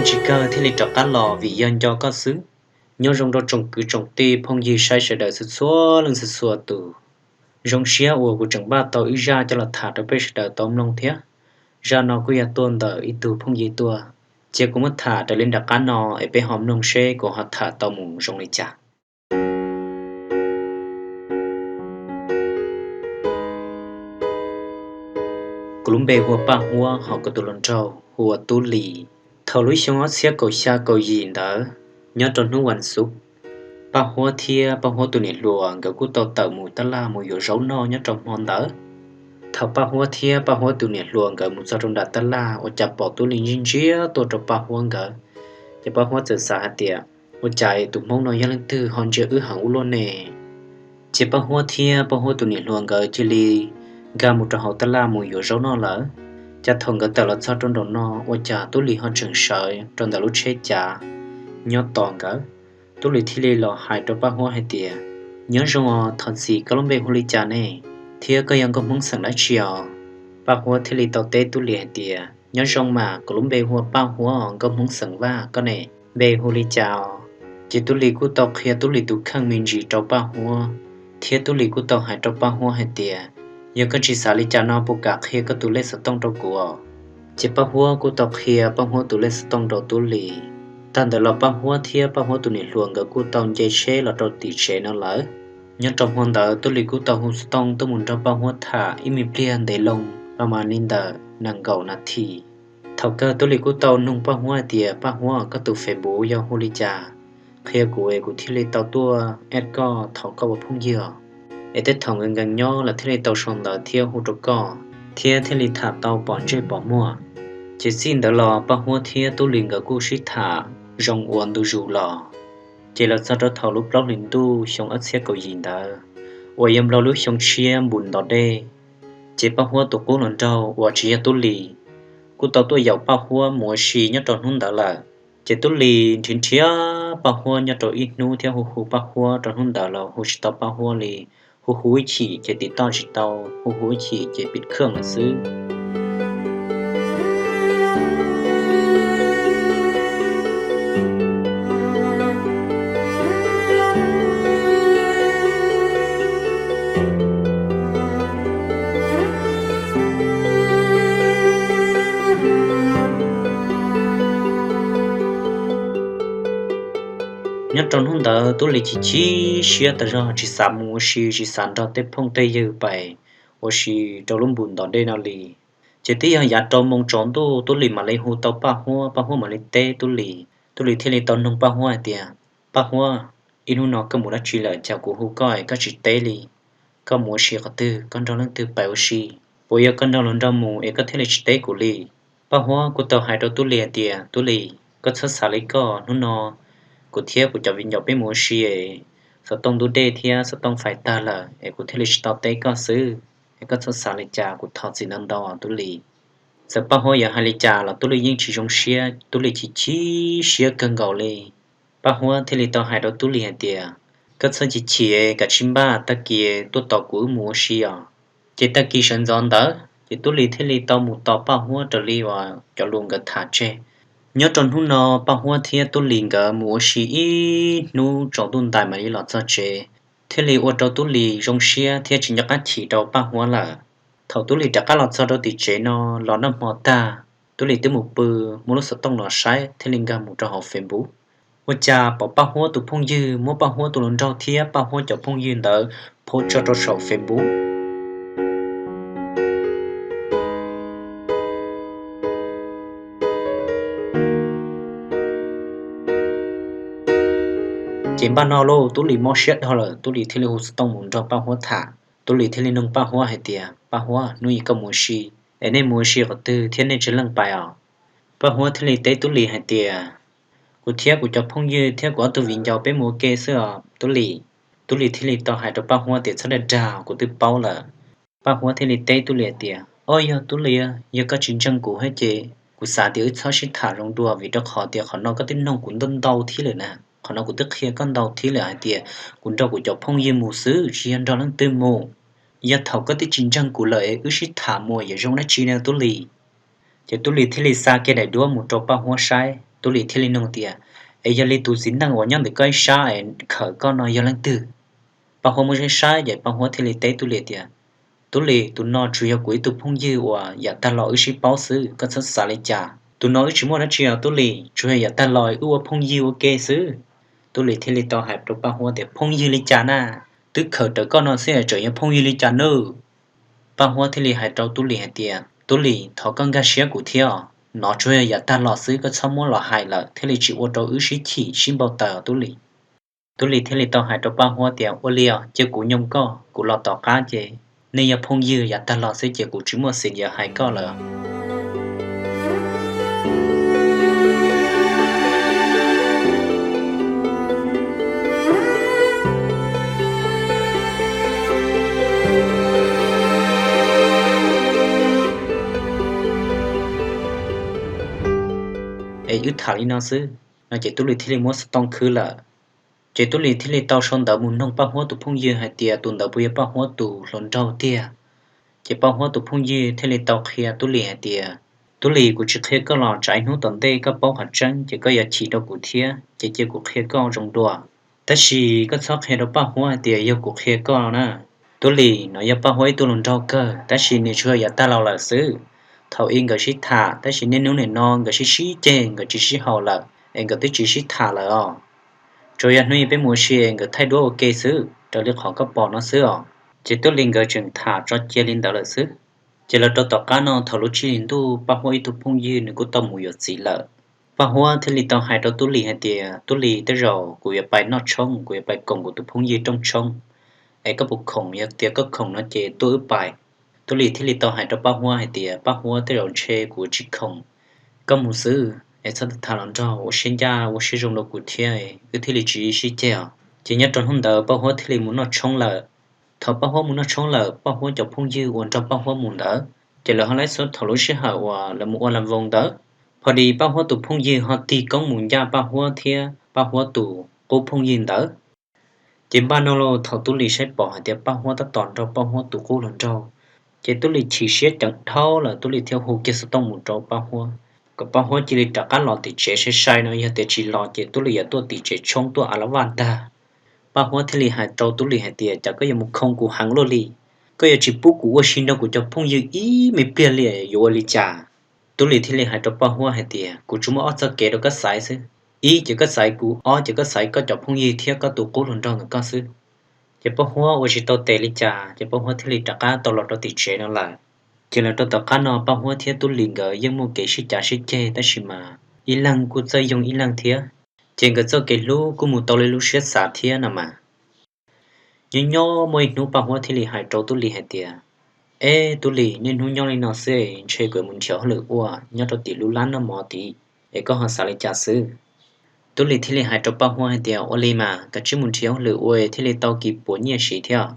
Tsis kawg thiaj li rov qab los vim yog nco koj xwb. Nyob zoo rau tsoom kwv tsoom tij phooj ywg saib sawv daws txhua txhua leej txhua txhua tus. Zoo siab uas kuv tseem npaj tau ib zaj coj los tham rau peb sawv daws tau mloog thiab. Zaj no kuj yog tuaj ntawm ib tug phooj ywg tuaj, cia kuv muab tham raws li nram qab no es peb ho mloog seb kuv ho tham tau mus zoo li cas. Kuv lub npe hu ua Paj Huab, hos kuv tus hluas nraug hu ua Tub Lis. Thaum lub xyoo ob txhiab kaum xya kaum yim ntawd, nyob rau hnub vas xuv, Paj Huab thiab Paj Huab tus niam hluas nkawd kuj tau tawm mus tab laj mus yuav zaub noj nyob rau hmo ntawd. Thaum Paj Huab thiab Paj Huab tus niam hluas nkawd mus txog rau nram tab laj ua cas pom Tub Lis ntsia ntsia tuaj rau Paj Huab nkawd, ces Paj Huab txawm xav hais tias, ua cas tus hmoob no yog leej twg ho ntsia wb heev ua luaj ne? Ces Paj Huab thiab Paj Huab tus niam hluas nkawd cia li nkag mus rau hauv tab laj mus yuav zaub noj lawm. Cas thaum nkawd tawm los txog rau nraum no ua cas Tub Lis ho tseem sawv rau ntawm lub tsheb cav nyob tos nkawd. Tub Lis thiaj li los hais rau Paj Huab hais tias, nyob zoo os, thov txim, koj lub npe hu li cas ne? Thiab koj yog nkauj hmoob xeem dab tsi os? Paj Huab thiaj li tau teb Tub Lis hais tias, nyob zoo mas, kuv lub npe hu ua Paj Huab, nkauj hmoob xeem Vaj, koj ne, npe hu li cas os? Ces Tub Lis kuj tau qhia Tub Lis tus kheej me ntsis rau Paj Huab, thiab Tub Lis kuj tau hais rau Paj Huab hais tias, yog koj tsis xav li cas no puas kam qhia koj tus lej xov tooj rau kuv os? Ces Paj Huab kuj tau qhia Paj Huab tus lej xov tooj rau Tub Lis. Tag ntawd los Paj Huab thiab Paj Huab tus niam hluas nkawd kuj tau nce tsheb los rau tim tsev no lawm. Nyob rau hmo ntawd Tub Lis kuj tau hu xov tooj tuaj mus nrog Paj Huab tham ib me pliag ntev loo los mas li ntawm nees nkaum nas this. Thaum kawg Tub Lis kuj tau noog Paj Huab hais tias, Paj Huab, koj tus Facebook yog hu li cas? Qhia kuv es kuv thiaj li tau tuaj add koj, thov koj ua phooj ywg. Es tej thaum nkees nkees nyob lawv thiaj li tau sau ntawv thiab hu rau koj, thiab thiaj li tham tau pom ntsej pom muag. Ces txij ntawd los Paj Huab thiab Tub Lis nkawd kuj sib tham zoo ua ntu zus los. Ces los txog rau thaum lub plaub hlis ntuj xyoo ob txhiab kaum yim ntawd, uas yog nplog lub xyoo tshiab npus nto dej, ces Paj Huab tus qub hluas nraug uas tsis yog Tub Lis kuj tau tuaj yaum Paj Huab mus ua si nyob rau hnub ntawd lawm. Ces Tub Lis nrhiav nrhiav Paj Huab nyob rau ib hnub thiab hu hu Paj Huab rau hnub ntawd los hu tsis tau Paj Huab li, hu hu ib chim ces tim toj tsis tau, hu hu ib chim ces pib khwj lawm xwb. Nyob rau hnub ntawd Tub Lis chim chim siab tas zog, tsis xav mus ua si, tsis xav nrog tej phooj tej ywg pais ua si rau lub npus ntov dej no li. Ces twb yog yav rau moo tsaus ntuj Tub Lis mam li hu tau Paj Huab, Paj Huab mam li teb Tub Lis. Tub Lis thiaj li tau noog Paj Huab hais tias, Paj Huab, ib hnub no koj mus dab tsi lawm cas kuv hu koj es koj tsis teb li? Koj mus ua si qhov twg? Koj nrog leej twg pais ua si? Puas yog koj nrog luag nrog mus es koj thiaj li tsis teb kuv li? Paj Huab kuj tau hais rau Tub Lis hais tias, Tub Lis, koj txhob xav li koj, hnub no kuv thiab kuv cov viv ncaus peb mus ua si es xov tooj ntub dej thiab xov tooj fais tag lawm es kuv thiaj li tsis tau teb koj xwb. Es koj txhob xav li cas, kuv thov txim ntau ntau Tub Lis. Txawm Paj Huab yuav hais li cas los Tub Lis yeej tsis zoo siab, Tub Lis chim chim siab kawg nkaus li. Paj Huab thiaj li tau hais rau Tub Lis hais tias, koj txhob chim chim, kav tsij npaj tag kis tuaj tos kuv wb mus ua si os. Ces tag kis sawv ntxov ntawd ces Tub Lis thiaj li tau mus tos Paj Huab raws li uas cov lus nkawd tham tseg. Nyob rau hnub no Paj Huab thiab Tub Lis nkawd mus ua si ib hnub tsaus ntuj ntais mam li los txog tsev, thiaj li ua rau Tub Lis zoo siab thiab tsis nco qab chim rau Paj Huab lawm. Thaum Tub Lis rov qab los txog rau tim tsev no los noj hmo tag, Tub Lis twb mus pw, muab lub xov tooj los saib thiaj li nkag mus rau hauv Facebook. Ua cas pom Paj Huab tus phooj ywg muab Paj Huab tus hluas nraug thiab Paj Huab cov phooj ywg ntawd post tso rau saum Facebook. Ces npaj no lauj, Tub Lis mob siab dhau lawm, Tub Lis thiaj li hu xov tooj mus nrog Paj Huab tham. Tub Lis thiaj li noog Paj Huab hais tias, Paj Huab, hnub ib koj mus ua si es nej mus ua si qhov twg thiab nej tsawg leej pais os? Paj Huab thiaj li teb Tub Lis hais tias, kuv thiab kuv cov phooj ywg thiab kuv ob tug viv ncaus peb mus ua ke xwb os Tub Lis. Tub Lis thiaj li tau hais rau Paj Huab tias, txhob dag dag, kuv twb paub lawm. Paj Huab thiaj li teb Tub Lis hais tias, o yog Tub Lis, yog koj tsis ntseeg kuv thiab ces kuv xav tias wb txhob sib tham zoo dua, vim rau qhov tias qhov no koj twb noog kuv ntau ntau thiab lawm na, qhov no kuv twb qhia koj ntau thiab lawm hais tias kuv nrog kuv cov phooj ywg mus xwb tsis yog nrog leej twg mus. Yog thaum koj twb tsis ntseeg kuv lawm es wb sib tham mus yuav zoo dab tsi na Tub Lis? Ces Tub Lis thiaj li xa kiag daim duab mus rau Paj Huab saib. Tub Lis thiaj li nug tias, Es yog li tus txiv neej uas nyob ntawm koj ib sab es khawm koj no yog leej twg? Paj Huab muab saib saib ces Paj Huab thiaj li teb Tub Lis tias, Tub Lis, tus no tsuas yog kuv ib tug phooj ywg uas yav tag los wb sib paub xwb, koj txhob xav li cas. Tus no wb tsis muaj dab tsi os Tub Lis, tsuas yog yav tag los wb ua phooj ywg ua ke xwb. Tub Lis thiaj li tau hais rau Paj Huab tias, Phooj ywg li cas na? Twb khawm rawv koj no xwb tseem yog phooj ywg li cas nawb? Paj Huab thiaj li hais rau Tub Lis hais tias, Tub Lis, thov koj nkag siab kuv thiab os, nov tsuas yog yav tag los xwb, koj txhob muab los hais lawm thiaj li tsis ua rau wb sib chim sib npau taws os Tub Lis. Tub Lis thiaj li tau hais rau Paj Huab tias, Ua li os, cia kuv nyoo koj, kuv los tom qab ces nej yog phooj ywg yav tag los xwb ces kuv tsis muaj xim yuav hais koj lawm. Es wb tham li no xwb no ces Tub Lis thiaj li muab xov tooj khwb lawm. Ces Tub Lis thiaj li tau sau ntawv mus noog Paj Huab tus phooj ywg hais tias tus ntawd puas yog Paj Huab tus hluas nraug tiag. Ces Paj Huab tus phooj ywg thiaj li tau qhia Tub Lis hais tias, Tub Lis, kuv tsis qhia koj los tsam ib hnub tom ntej koj paub qhov tseeb ces koj yuav chim rau kuv thiab, ces cia kuv qhia koj zoo dua. Tab sis koj txhob qhia rau Paj Huab hais tias yog kuv qhia koj na. Tub Lis, nov yog Paj Huab ib tug hluas nraug kawg tab sis nws tsuas yog yav tag los lawm xwb. Thaum ub nkawd sib tham tab sis niaj hnub nim no nkawd sib sib ceg, nkawd tsis sib haum lawm es nkawd twb tsis sib tham lawm os. Tsuas yog hnub ib peb mus ua si nkawd thaij duab ua ke xwb raws li qhov koj pom no xwb os. Ces Tub Lis nkawd tseem tham tso cia li ntawd lawm xwb. Ces los rau tom qab no thaum lub tsib hlis ntuj Paj Huab ib tug phooj ywg nws kuj tau mus yuav txiv lawm. Paj Huab thiaj li tau hais rau Tub Lis hais tias, Tub Lis, tej zaum kuv yuav pais noj tshoob, kuv yuav pais koom kuv tus phooj ywg rooj tshoob, es koj puas khoom? Yog tias koj khoom no ces tuaj wb pais. Tub Lis thiaj li tau hais rau Paj Huab hais tias, Paj Huab, tej zaum ntshe kuv tsis khoom, koj mus xwb es txhob tham los nrog ua siab ncaj ua siab zoo rau kuv thiab, wb thiaj li tsis sib ceg os. Ces nyob rau hnub ntawd Paj Huab thiaj li mus noj tshoob lawm. Thaum Paj Huab mus noj tshoob lawm, Paj Huab cov phooj ywg uas nrog Paj Huab mus ntawd, ces lawv ho laib xub thaum lub sij hawm uas lawv mus ua las voos ntawd, pho dis Paj Huab tus phooj ywg ho tig koob mus ncaj Paj Huab thiab Paj Huab tus qub phooj ywg ntawd. Ces npaj no los thaum Tub Lis saib pom hais tias Paj Huab tab tom nrog Paj Huab tus qub hluas nraug, ces Tub Lis chim siab ceev dhau lawm, Tub Lis thiaj hu kiag xov tooj mus rau Paj Huab, kom Paj Huab cia li rov qab los tim tsev sai sai no, yog tias tsis los ces Tub Lis yuav tuaj tim tsev tshoob tuaj a la vaj ntag. Paj Huab thiaj li hais rau Tub Lis hais tias, Cas koj yuav mus khoo kuv heev luaj li? Koj yuav tsis pub kuv ua si nrog kuv cov phooj ywg ib me pliag li yuav ua li cas? Tub Lis thiaj li hais rau Paj Huab hais tias, Kuv tsuas muaj ob txoj kev rau koj xaiv xwb. Ib ces koj xaiv kuv, ob ces koj xaiv koj cov phooj ywg thiab koj tus qub hluas nraug ntawm koj xwb. Ces Paj Huab ua tsis tau tes li cas ces Paj Huab thiaj li rov qab tau los rau tim tsev no lawm. Ces los rau tom qab no Paj Huab thiab Tub Lis nkawd yeej muaj kev sib cav sib ceg tab sis mas ib leeg kuj txawj yoog ib leeg thiab, ces nkawd txoj kev hlub kuj mus tau li lub siab xav thiab no mas. Nyob nyob muaj ib hnub Paj Huab thiaj li hais rau Tub Lis hais tias, Eb Tub Lis, niaj hnub nyob li no xwb ntshe kuv mus nrhiav hauj lwm ua nyob rau tim lub lab noj mov tid, es koj ho xav li cas xwb? Tub Lis thiaj li hais rau Paj Huab hais tias, Ua li mas koj cia li mus nrhiav hauj lwm ua thiaj li tau kis puas nyiaj siv thiab.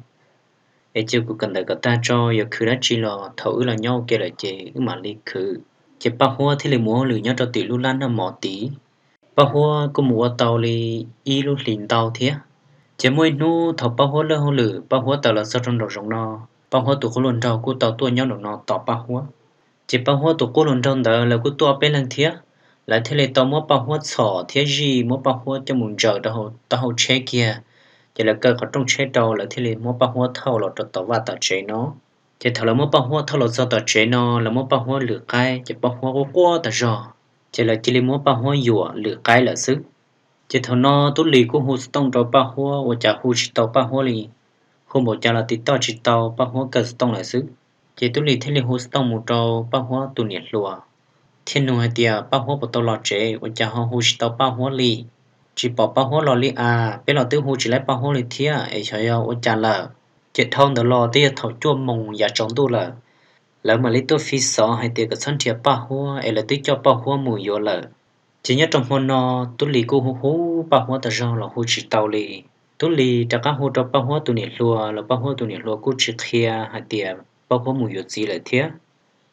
Es cia kuv kawm ntawv kom tag tso, yuav khwv dab tsi los thaum wb los nyob ua ke lawm ces wb mam li khwv. Ces Paj Huab thiaj li mus ua hauj lwm nyob rau tim lub lab noj mov tid. Paj Huab kuj mus ua tau li ib lub hlis ntau thiab. Ces muaj ib hnub thaum Paj Huab lig hauj lwm, Paj Huab tawm los txog rau nraum zoov no, Paj Huab tus qub hluas nraug kuj tau tuaj nyob nraum no tos Paj Huab. Ces Paj Huab tus qub hluas nraug ntawd lawv kuj tuaj ob peb leeg thiab, lawv thiaj li tau muab Paj Huab txhom thiab zij, muab Paj Huab coj mus ntsaws rau taub hau tsheb kiag. Ces lawv kaw qhov rooj tsheb rau, lawv thiaj li muab Paj Huab thauj los rau tom vaj tom tsev no. Ces thaum lawv muab Paj Huab thauj los txog tom tsev no, lawv muab Paj Huab lwm qaib, ces Paj Huab quaj quaj tas zog. Ces lawv cia li muab Paj Huab yuam lwm qaib lawm xwb. Ces thaum no Tub Lis kuj hu xov tooj rau Paj Huab ua cas hu tsis tau Paj Huab li, hu npaum cas los tiv toj tsis tau, Paj Huab kaw xov tooj lawm xwb. Ces Tub Lis thiaj li hu xov tooj mus rau Paj Huab tus niam hluas, thiaj nug hais tias, Paj Huab puas tau los tsev? Ua cas ho hu tsis tau Paj Huab li? Tsis pom Paj Huab los li as, peb los twb hu tsis laib Paj Huab li thiab, es xyov yog ua cas lawm. Ces dhau ntawd los twb yog thaum cuaj moos yav tsaus ntuj lawm, lawv mam li tuaj fi xov hais tias kom txhob nrhiav Paj Huab es lawv twb coj Paj Huab mus yuav lawm. Ces nyob rau hmo no, Tub Lis kuj hu hu Paj Huab tas zog los hu tsis tau li. Tub Lis rov qab hu rau Paj Huab tus niam hluas los Paj Huab tus niam hluas kuj tsis qhia hais tias Paj Huab mus yuav txiv lawm thiab.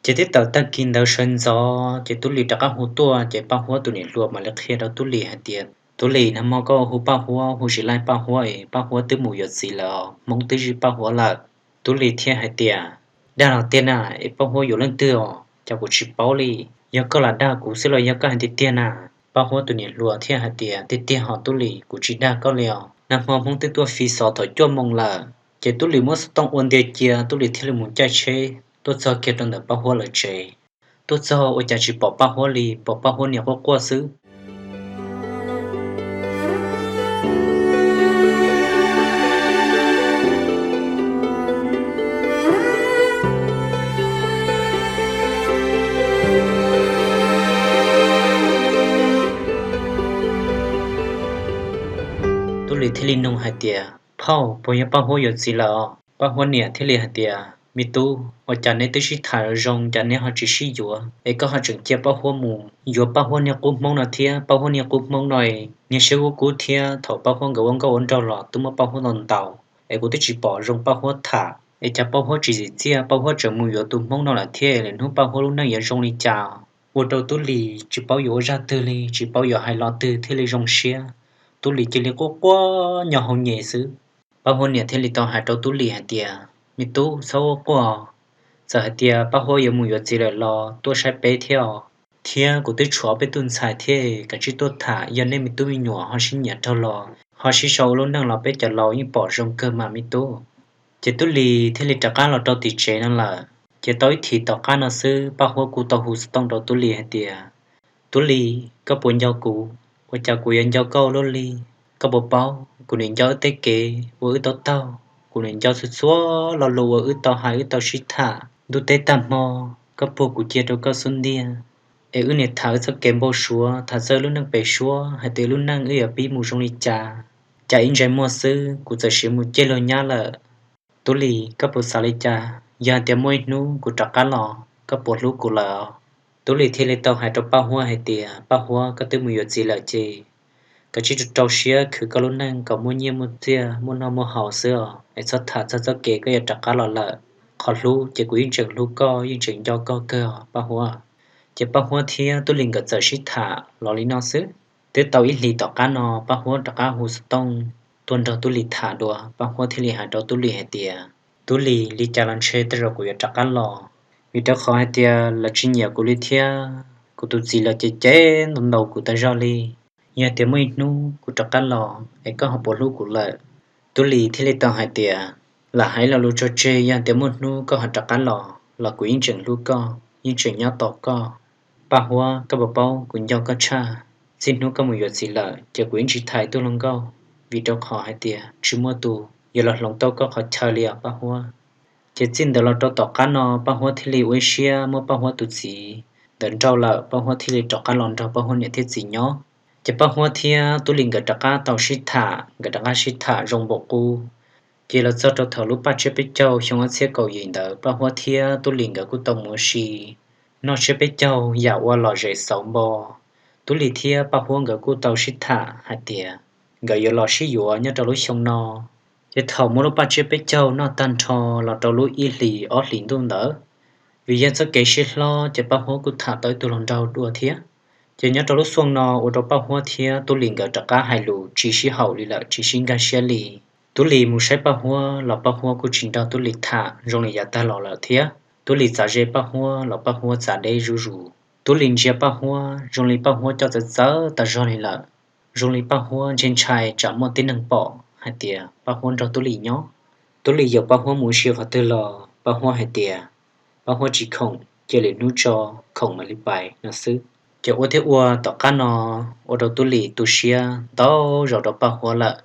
Ces twb tawm tag kis ntawd sawv ntxov ces Tub Lis rov qab hu tuaj, ces Paj Huab tus niam hluas mam li qhia rau Tub Lis hais tias, Tub Lis, nag hmo koj hu Paj Huab hu tsis laib Paj Huab es Paj Huab twb mus yuav txiv lawm, Hmoob twb zij Paj Huab lawm. Tub Lis thiaj hais tias, Dag los tiag na, es Paj Huab yuav leej twg os? Cas kuv tsis paub li. Yog koj lam dag kuv xwb los yog koj hais tiag tiag na? Paj Huab tus niam hluas thiaj hais tias, Tiag tiag hos Tub Lis, kuv tsis dag koj li os. Nag hmo Hmoob twb tuaj fi xov thaum cuaj moos lawm. Ces Tub Lis muab xov tooj ua ntiag cia, Tub Lis thiaj li mus caij tsheb tuaj txog kiag rau ntawm Paj Huab lawv tsev. Tuaj txog ua cas tsis pom Paj Huab li, pom Paj Huab niam quaj quaj xwb. Tub Lis thiaj li nug hais tias, Phauj, puas yog Paj Huab yuav txiv lawm os? Paj Huab niam thiaj li hais tias, Me tub, ua cas neb twb sib tham zoo zoo, cas neb ho tsis sib yuav, es koj ho tseem cia Paj Huab mus yuav Paj Huab niag qub Hmoob no thiab? Paj Huab niag qub Hmoob no niag siab kub kub thiab, thaum Paj Huab nkawd ua nkauj ua nraug los twb muab Paj Huab ntaus ntaus, es kuv twb tsis pom zoo Paj Huab tham, es cas Paj Huab tsis txim txiaj, Paj Huab tseem mus yuav tus Hmoob no lawm thiab, lwm hnub Paj Huab lub neej yuav zoo li cas? Ua rau Tub Lis tsis paub yuav ua zaj twg li, tsis paub yuav hais lo twg thiaj li zoo siab. Tub Lis cia li quaj quaj nyo hau nyem xwb. Paj Huab niam thiaj li tau hais rau Tub Lis hais tias, Me tub, txhob quaj quaj, txawm hais tias Paj Huab yuav mus yuav txiv lawm los tuaj saib peb thiab os, thiab kuv twb tshuav peb tug ntxhais thiab, kav tsij tuaj tham, yog nej me tub me nyuam ho sib nyiam raug los ho sib sau ua lub neej los peb cov laus yeej pom zoo kawg mas me tub. Ces Tub Lis thiaj li rov qab los rau tim tsev no lawm. Ces tau ib thim tom qab no xwb, Paj Huab kuj tau hu xov tooj rau Tub Lis hais tias, Tub Lis, koj puas nco kuv? Ua cas kuv yuav nco koj ua luaj li? Koj puas paub kuv nim nco wb tej kev uas wb tau taug, kuv nim nco txhua txhua lo lus uas wb tau hais wb tau sib tham ntuj teb tag hmo, koj puag kuv cia rau koj xub ntiag, es wb nim tham wb txoj kev npau suav, tham txog lub neej pem suab hais tias lub neej wb yuav pib mus zoo li cas. Cas ib ntsais muag xwb kuv txawm siv mus ciaj luag nyab lawm. Tub Lis, koj puas xav li cas? Yog hais tias muaj ib hnub kuv rov qab los, koj puas hlub kuv lawm? Tub Lis thiaj li tau hais rau Paj Huab hais tias, Paj Huab, koj twb mus yuav txiv lawm ces kav tsij rau rau siab khwv koj lub neej kom muaj nyiaj muaj txiaj, muaj noj muaj haus xwb os, es txhob tham txog txoj kev koj yuav rov qab los lawm. Qhov hlub ces kuv yeej tseem hlub koj, yeej tseem nco koj kawg os Paj Huab. Ces Paj Huab thiab Tub Lis nkawd txawm sib tham los li no xwb. Twb tau ib hlis tom qab no Paj Huab rov qab hu xov tooj tuaj nrog Tub Lis tham dua. Paj Huab thiaj li hais rau Tub Lis hais tias, Tub Lis, li cas los ntshe tej zaum kuv yuav rov qab los, vim rau qhov hais tias lawv tsis nyiam kuv li thiab, kuv tus txiv lawv ces cem ntaus ntaus kuv tas zog li. Yog tias muaj ib hnub kuv rov qab los es koj ho puas hlub kuv lawm? Tub Lis thiaj li tau hais tias, Lam hais lo lus tso tseg, yog tias muaj hnub koj ho rov qab los los kuv yeej tseem hlub koj, yeej tseem nyob tos koj. Paj Huab, koj puas paub kuv nco koj tshaj. Txij hnub koj mus yuav txiv lawm ces kuv yeej tsis tham ib tug hluas nkauj, vim rau qhov hais tias tsis muaj tus yuav los hloov tau koj qhov chaw li os Paj Huab. Ces txij ntawd los rau tom qab no Paj Huab thiaj li ua ib siab muab Paj Huab tus txiv ntawd nrauj lawm, Paj Huab thiaj li rov qab los nrog Paj Huab niam thiab txiv nyob. Ces Paj Huab thiab Tub Lis nkawd rov qab tau sib tham, nkawd rov qab sib tham zoo npaum qub. Ces los txog rau thaum lub paj tsiab peb caug xyoo ob txhiab kaum yim ntawd, Paj Huab thiab Tub Lis nkawd kuj tau mus ua si noj tsiab peb caug yam ua lom zem xauv npo. Tub Lis thiab Paj Huab nkawd kuj tau sib tham hais tias nkawd yuav los sib yuav nyob rau lub xyoo no. Ces thaum muaj lub paj tsiab peb caug noj tag nrho los rau lub ib hlis ob hlis ntuj ntawd, vim yog txoj kev sib hlob ces Paj Huab kuj tham tau ib tug hluas nraug dua thiab. Ces nyob rau lub xyoo no ua rau Paj Huab thiab Tub Lis nkawd rov qab hais lus tsis sib haum li lawm, tsis sib nkag siab li. Tub Lis mus saib Paj Huab los Paj Huab kuj tsis nrog Tub Lis tham zoo li yav tag los lawm thiab. Tub Lis txav ze Paj Huab los Paj Huab txav deb zuj zus. Tub Lis ntsia Paj Huab zoo li Paj Huab coj txawv txawv tas zog li lawm. Zoo li Paj Huab ntshai ntshai tsam muaj tib neeg pom hais tias Paj Huab nrog Tub Lis nyob. Tub Lis yaum Paj Huab mus ua si qhov twg los Paj Huab hais tias Paj Huab tsis khoom, cia lwm hnub tso, khoom mam li pais no xwb. Ces ua thiab ua tom qab no ua rau Tub Lis tu siab ntau zaus rau Paj Huab lawm.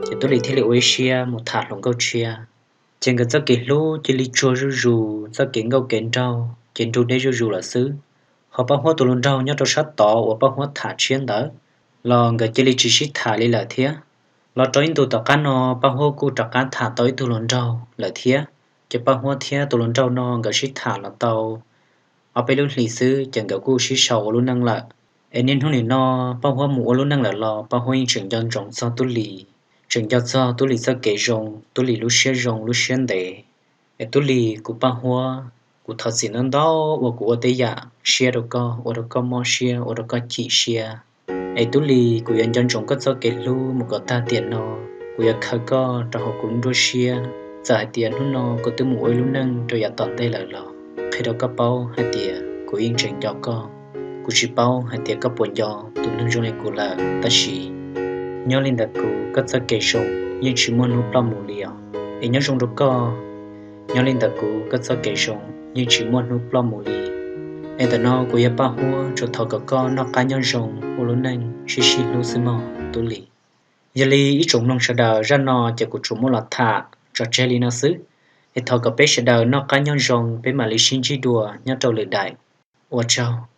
Ces Tub Lis thiaj li ua ib siab mus tham hluas nkauj tshiab. Ces nkawd txoj kev hlub cia li tsuag zuj zus, txoj kev nkauj kev nraug ces nrug deb zuj zus lawm xwb. Ho Paj Huab tus hluas nraug nyob rau sab tod uas Paj Huab tham tshiab ntawd los nkawd cia li tsis sib tham li lawm thiab. Los rau ib ntus tom qab no Paj Huab kuj rov qab tham tau ib tug hluas nraug lawm thiab. Ces Paj Huab thiab tus hluas nraug no nkawd sib tham los tau ob peb lub hlis xwb ces nkawd kuj sib sau ua lub neej lawm. Es niaj hnub nim no Paj Huab mus ua lub neej lawm los Paj Huab yeej tseem nco ntsoov txog Tub Lis, tseem nco txog Tub Lis txoj kev zoo, Tub Lis lub siab zoo lub siab ntev. Es Tub Lis, kuv Paj Huab, kuv thov txim ntau ntau uas kuv ua tej yam siab rau koj, ua rau koj mob siab, ua rau koj chim siab. Es Tub Lis, kuv yuav nco ntsoov koj txoj kev hlub mus kom tag tiam no. Kuv yuav khaws koj rau hauv kuv nruab siab. Txawm hais tias hnub no koj twb mus ua ib lub neej rau yav tom ntej lawm los qhia rau koj paub hais tias kuv yeej tseem nco koj. Kuv tsis paub hais tias koj puas nco tus neeg zoo li kuv lawm, tab sis nyob li ntawm kuv koj txoj kev zoo yeej tsis muaj hnub ploj mus li os. Es nyob zoo rau koj, nyob li ntawm kuv koj txoj kev zoo yeej tsis muaj hnub ploj mus li. Es ntawm no kuv yog Paj Huab, tsuas thov kom koj noj qab nyob zoo ua lub neej sib sib hlub xwb mog Tub Lis. Yog li ib tsoom mloog sawv daws, zaj no ces kuv tsuas muab los tham tso tseg li no xwb. Es thov kom peb sawv daws noj qab nyob zoo, peb mam li sib ntsib dua nyob rau lwm daim. Ua tsaug.